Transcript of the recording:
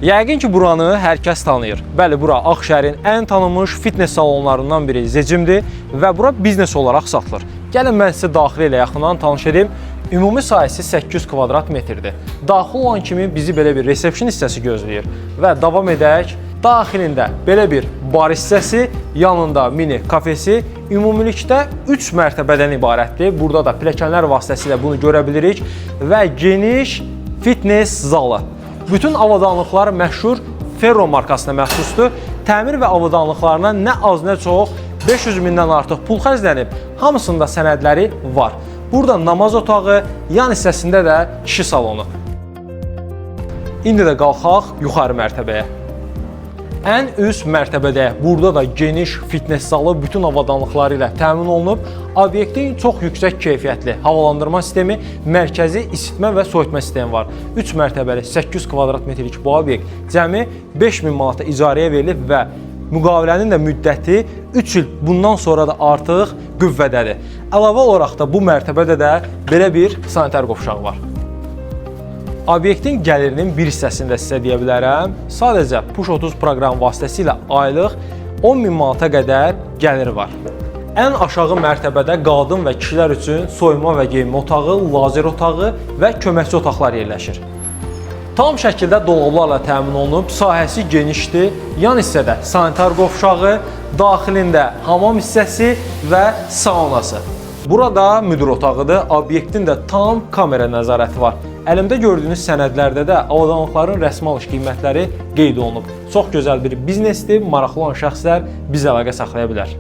Yəqin ki, buranı hər kəs tanıyır. Bəli, bura Ağşəhərin ən tanınmış fitness salonlarından biri Zecimdir və bura biznes olaraq satılır. Gəlin mən sizə daxili ilə yaxından tanış edim. Ümumi sahəsi 800 kvadrat metrdir. Daxil olan kimi bizi belə bir resepşn hissəsi gözləyir və davam edək. Daxilində belə bir bar hissəsi, yanında mini kafesi, ümumilikdə 3 mərtəbədən ibarətdir. Burada da pilləkənlər vasitəsilə bunu görə bilirik və geniş fitness zalı. Bütün avadanlıqlar məşhur Ferro markasına məxsusdur. Təmir və avadanlıqlarına nə az nə çox 500 mindən artıq pul xərclənib. Hamısında sənədləri var. Burada namaz otağı, yan hissəsində də kişi salonu. İndi də qalxaq yuxarı mərtəbəyə. Ən üst mərtəbədə burada da geniş fitness zalı bütün avadanlıqları ilə təmin olunub. Obyektin çox yüksək keyfiyyətli havalandırma sistemi, mərkəzi isitmə və soyutma sistemi var. 3 mərtəbəli 800 kvadrat metrlik bu obyekt cəmi 5000 manata icarəyə verilib və müqavilənin də müddəti 3 il bundan sonra da artıq qüvvədədir. Əlavə olaraq da bu mərtəbədə də belə bir sanitar qovşağı var. Obyektin gəlirinin bir hissəsini də sizə deyə bilərəm. Sadəcə Push 30 proqramı vasitəsilə aylıq 10 min manata qədər gəliri var. Ən aşağı mərtəbədə qadın və kişilər üçün soyunma və geyinmə otağı, lazer otağı və köməkçi otaqlar yerləşir. Tam şəkildə dolablarla təmin olunub, sahəsi genişdir. Yan hissədə sanitar qovşağı, daxilində hamam hissəsi və saunası. Burada müdir otağıdır. Obyektin də tam kamera nəzarəti var. Əlimdə gördüyünüz sənədlərdə də avadanlıqların rəsmi alış qiymətləri qeyd olunub. Çox gözəl bir biznesdir. Maraqlı olan şəxslər bizlə əlaqə saxlaya bilər.